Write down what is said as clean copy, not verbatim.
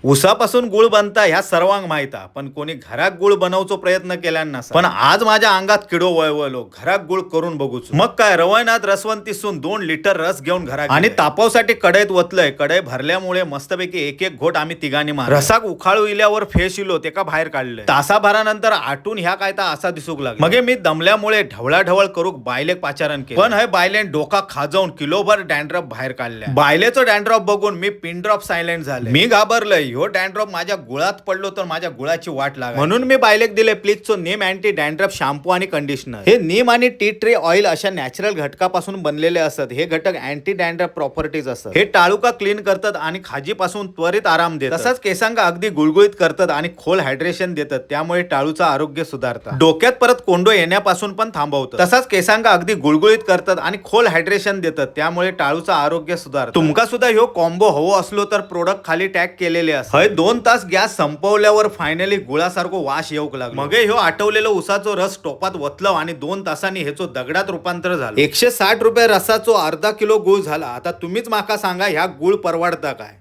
उसापासून गुळ बनता ह्या सर्वांक माहित हा, पण कोणी घरात गुळ बनवचो प्रयत्न केला नसा. पण आज माझ्या अंगात किडो वळवळलो, घरात गुळ करून बघूच. मग काय, रवळनाथ रसवंतीसून 2 लिटर रस घेऊन घरात आणि तापवसाठी कढईत वतलंय. कढई भरल्यामुळे मस्तपैकी एक एक घोट आम्ही तिघांनी मार. रसाक उखाळू इल्यावर फेस इलो, तेका बाहेर काढलं. तासाभरानंतर आटून ह्या काय ता असा दिसूक लागला. मगे मी दमल्यामुळे ढवळाढवळ करूक बायलेक पाचारण केलं, पण हय बायलेन डोका खाजवून किलोभर डॅन्ड्रफ बाहेर काढल्या. बायलेचो डॅन्ड्रफ बघून मी पिनड्रॉप सायलेंट झाले. मी घाबरलोय, ह्यो डॅन्ड्रफ माझ्या गुळात पडलो तर माझ्या गुळाची वाट लागली. म्हणून मी बायलेक दिले प्लीजचो नीम अँटी डॅन्ड्रफ शॅम्पू आणि कंडिशनर. हे नीम आणि टी ट्री ऑइल अशा नॅचरल घटकापासून बनलेले असत. हे घटक अँटी डॅन्ड्रफ प्रॉपर्टीज असतात. हे टाळूका क्लीन करतात आणि खाजीपासून त्वरित आराम देतात. तसंच केसांका अगदी गुळगुळीत करतात आणि खोल हायड्रेशन देतात. त्यामुळे टाळूचं आरोग्य सुधारतात. डोक्यात परत कोंडो येण्यापासून पण थांबवतात. तसंच केसांका अगदी गुळगुळीत करतात आणि खोल हायड्रेशन देतात. त्यामुळे टाळूचं आरोग्य सुधारतात. तुमका सुद्धा ह्यो कॉम्बो हवो असलो तर प्रोडक्ट खाली टॅग केलेले असतात. हय 2 तास गॅस संपवल्यावर फायनली गुळासारखो वास येऊक लागलो. मगे ह्यो आटवलेलो उसाचो रस टोपात वतलो आणि 2 तासांनी ह्याचो दगडात रूपांतर झालं. 160 रुपये रसाचो अर्धा किलो गुळ झाला. आता तुम्हीच माका सांगा, ह्या गुळ परवडता काय?